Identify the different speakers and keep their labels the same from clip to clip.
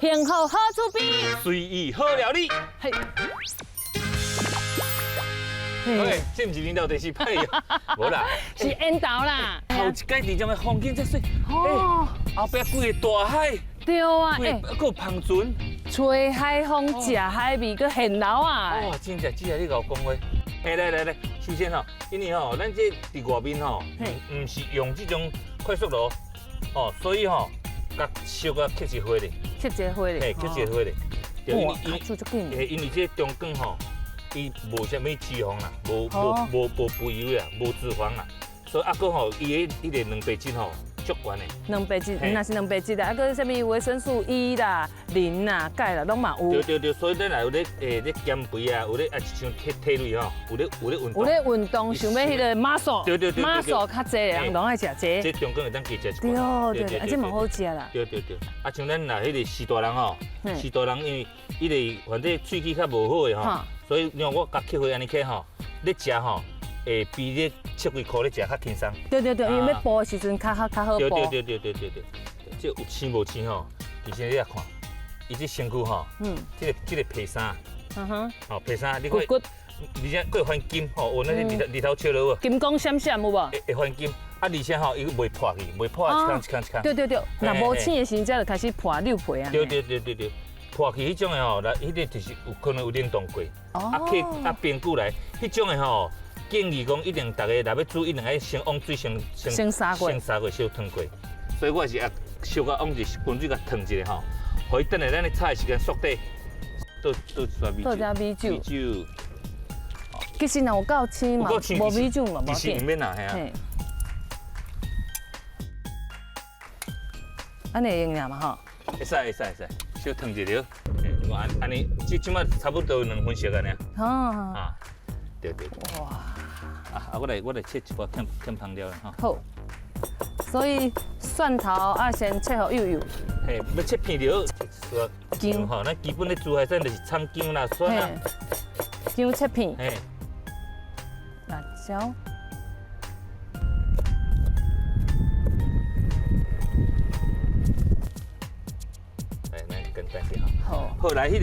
Speaker 1: 幸福好厝邊，
Speaker 2: 隨意好料理。
Speaker 1: 嘿。
Speaker 2: 喂，這毋是恁兜第四擺，無啦，
Speaker 1: 是緣投啦。
Speaker 2: 頭一擺佇這種風景遮媠，後壁規个大海，
Speaker 1: 對啊，
Speaker 2: 欸，閣有帆船，
Speaker 1: 吹海風，食海味，閣現撈啊！
Speaker 2: 哇，真正，只係你共我講話。欸，來來來，首先吼，因為吼，咱這佇外面吼，毋是用這種快速爐，哦，所以吼，共小可切一火咧，
Speaker 1: 切一火咧，
Speaker 2: 嘿，切一火咧。
Speaker 1: 哇，煮足緊。
Speaker 2: 嘿，因為這中間吼，伊無啥物脂肪啦，無無無無肥油啦，無脂肪啦，所以啊，閣吼，伊的彼個蛋白質吼，足懸的。
Speaker 1: 蛋白質，若是蛋白質啦，啊，閣啥物維生素 E 啦、磷啦、鈣啦，攏嘛有。
Speaker 2: 對對對，所以咱若有咧欸咧減肥啊，有咧啊，像體體力吼，有咧運動。
Speaker 1: 有咧運動，想欲彼個 muscle，
Speaker 2: 對對對
Speaker 1: ，muscle 較濟的人攏愛食這。
Speaker 2: 這中間會當加食一寡。
Speaker 1: 對對，啊，這嘛好食啦。
Speaker 2: 對對對，啊，像咱若彼個序大人吼，序大人因為伊個反正喙齒較無好的吼，所以你看我共切花按呢切吼，咧食吼，會比你切幾箍咧食較輕鬆。
Speaker 1: 對對對，因為欲剝的時陣較好較好剝。
Speaker 2: 對對對對對對對，這有青無青吼，其實你來看，伊這身軀吼，這個皮衫，吼皮衫，你看，而且閣會反金吼，有那個日頭照落有無？
Speaker 1: 金光閃閃有無？
Speaker 2: 會反金，啊而且吼，伊袂破去，袂破一空一空一空。
Speaker 1: 對對對，若無青的時陣才就開始破溜皮啊。
Speaker 2: 對對對對對，破去彼種的吼，來彼個就是有可能有冷凍過，啊去啊冰久來，彼種的吼。建議講一定逐家若欲煮，一定愛先往水先
Speaker 1: 先殺過，
Speaker 2: 先殺過，小燙過。所以我是啊，小可往一滾水共燙一下吼，予伊等下咱咧炒的時間縮短。倒倒一撮米
Speaker 1: 酒，倒米酒。
Speaker 2: 米酒。
Speaker 1: 其實若有夠青嘛，無米酒嘛，
Speaker 2: 其實毋免啦，嘿啊。
Speaker 1: 按呢會用爾嘛吼？
Speaker 2: 會使會使會使，小燙一下。我按按呢，這這擺差不多兩分熟按呢。
Speaker 1: 哦。
Speaker 2: 啊。對對對。哇！啊，我來切一寡片片香料吼。
Speaker 1: 好。所以蒜頭愛先切予幼幼。
Speaker 2: 嘿，欲切片就好。薑吼，咱基本咧煮海鮮就是蔥薑啦、蒜啦。
Speaker 1: 薑切片。
Speaker 2: 嘿。
Speaker 1: 辣椒。
Speaker 2: 來，咱簡單點吼。
Speaker 1: 好。
Speaker 2: 好，來，彼個，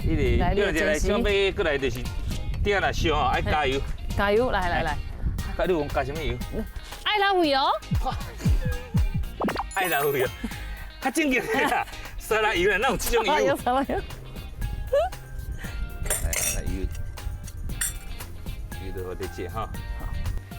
Speaker 2: 彼個，來，準備過來就是。鼎若燒吼，愛加油。
Speaker 1: 加油，來來來。
Speaker 2: 啊，你有講加啥物油？
Speaker 1: 愛拉味哦。
Speaker 2: 愛拉味哦，較正經啦，沙拉油啦，哪有這種油？
Speaker 1: 沙拉油。
Speaker 2: 來來油，油就予你食吼。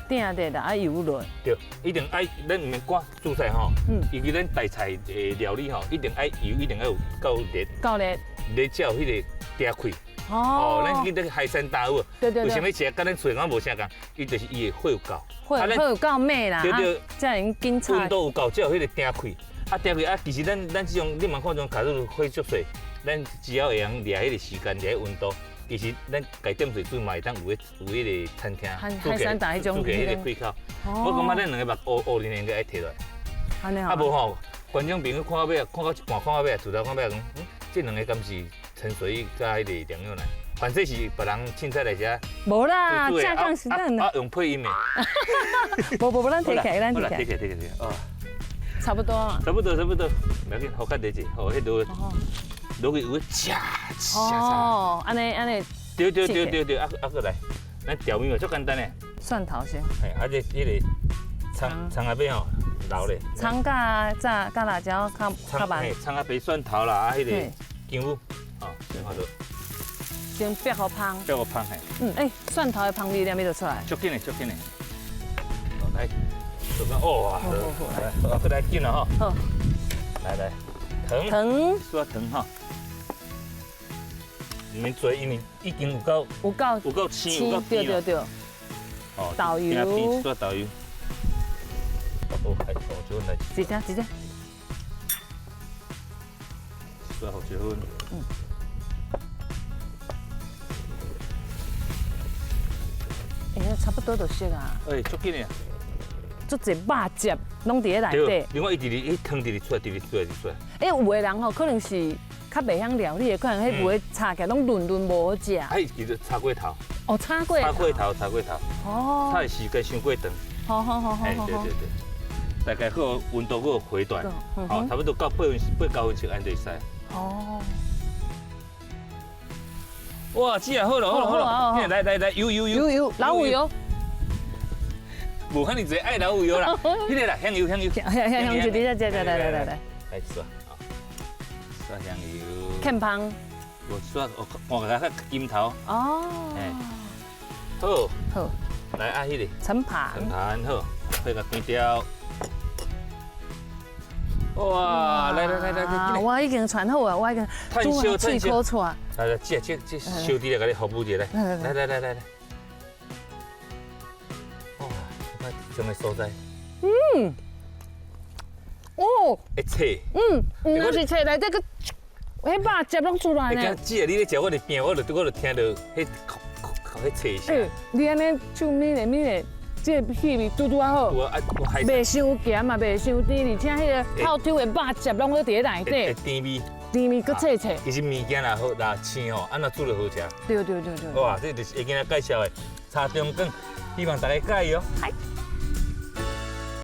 Speaker 1: 鼎熱啦，愛油落。
Speaker 2: 對，一定愛，咱毋免管煮菜吼，尤其咱大菜的料理吼，一定愛油，一定愛有夠熱。
Speaker 1: 夠熱。
Speaker 2: 熱才有彼個鼎氣。哦，咱記得海鮮大有無？
Speaker 1: 對對對。
Speaker 2: 為啥物食佮咱厝的無啥仝？伊就是伊的火有夠。
Speaker 1: 火有夠猛啦，
Speaker 2: 對對，
Speaker 1: 才會緊炒。
Speaker 2: 溫度有夠，才有彼個鼎氣。啊，鼎氣啊，其實咱這種，你嘛看這種假如火足細，咱只要會曉掠彼個時間，掠彼溫度，其實咱家點水煮嘛會當有彼個餐廳
Speaker 1: 海鮮大彼種
Speaker 2: 煮起彼個氣口。我感覺咱兩個目烏烏連連個愛提落來。
Speaker 1: 按呢
Speaker 2: 啊無吼，觀眾朋友看到尾，看到一半，看到尾，厝頭看尾講，這兩个敢是陳水玉佮彼個梁又南，反正是別人凊彩來遮。
Speaker 1: 無啦，正講是咱。
Speaker 2: 啊，用配音的。
Speaker 1: 無無無，咱提起來，咱提起來。
Speaker 2: 提起來，提起來，哦。
Speaker 1: 差不多啊。
Speaker 2: 差不多，差不多。不要緊，予較熱者，予彼落落去有食食。
Speaker 1: 哦，按呢按呢。
Speaker 2: 對對對對對，啊啊閣來，咱調味嘛足簡單的。
Speaker 1: 蒜頭先。
Speaker 2: 嘿，啊這彼個蔥蔥仔尾吼留咧。
Speaker 1: 蔥佮炸佮辣椒較較慢。
Speaker 2: 蔥仔白蒜頭啦，啊彼個薑母，哦，好多。
Speaker 1: 先煸予芳。
Speaker 2: 煸予芳嘿。
Speaker 1: 嗯，欸，蒜頭的芳味連咪就出來。
Speaker 2: 足緊的，足緊的。來，做個哦，來，啊，閣來緊了吼。
Speaker 1: 好。
Speaker 2: 來來，糖。
Speaker 1: 糖。
Speaker 2: 刷糖吼。毋免濟，因為已經有夠。
Speaker 1: 有夠。
Speaker 2: 有夠青，有夠
Speaker 1: 對對對。
Speaker 2: 哦，
Speaker 1: 豆油。
Speaker 2: 刷豆油。哦，來，胡椒粉來。
Speaker 1: 一隻，一隻。
Speaker 2: 刷胡椒粉。
Speaker 1: 嗯。欸，差不多就熟啊。
Speaker 2: 欸，足緊的。
Speaker 1: 足濟肉汁攏佇咧內底。
Speaker 2: 另外，伊直直彼湯直直出來，直直出來，直出來。
Speaker 1: 欸，有的人吼，可能是較袂曉料理的，可能彼有的炒起來攏嫩嫩無好食。
Speaker 2: 啊，伊叫做炒過頭。
Speaker 1: 哦，炒過。
Speaker 2: 炒過頭，炒過頭。
Speaker 1: 哦。
Speaker 2: 炒的時間傷過長。
Speaker 1: 好好好好好。
Speaker 2: 對對對。大概好溫度閣回轉，好，差不多到8分8、9分熟，按呢就會使。哦。哇，這啊好了好了好了，來來來，油油油
Speaker 1: 油，老虎油。
Speaker 2: 無遐爾濟愛老虎油啦，彼個啦，香油香油，
Speaker 1: 香香香油，等下，來來來來來，
Speaker 2: 來刷，刷香油。
Speaker 1: 欠芳。
Speaker 2: 無刷，我換個較金頭。哦。好。好。來啊，彼個。
Speaker 1: 盛盤。
Speaker 2: 盛盤好，配個關掉。哇！來來來來，
Speaker 1: 我已經傳好啊，我已經
Speaker 2: 炭燒炭燒。來來，這這這小弟來共你服務一下，來來來來來來。哇！看這種的所在。
Speaker 1: 哦。
Speaker 2: 會脆。
Speaker 1: 嗯，毋是脆來這個，彼肉汁攏出來呢。
Speaker 2: 姐，你咧食，我佇邊，我就聽著彼彼脆聲。
Speaker 1: 你按呢手抿咧抿咧，這個氣味拄拄仔好，袂傷鹹嘛，袂傷甜，而且彼個透抽的肉汁攏閣佇咧內底。
Speaker 2: 甜味。
Speaker 1: 甜味閣脆脆。
Speaker 2: 其實物件若好，若鮮吼，按怎煮就好食。
Speaker 1: 對對對對。
Speaker 2: 哇，這就是今仔介紹的柴中卷，希望大家佮意哦。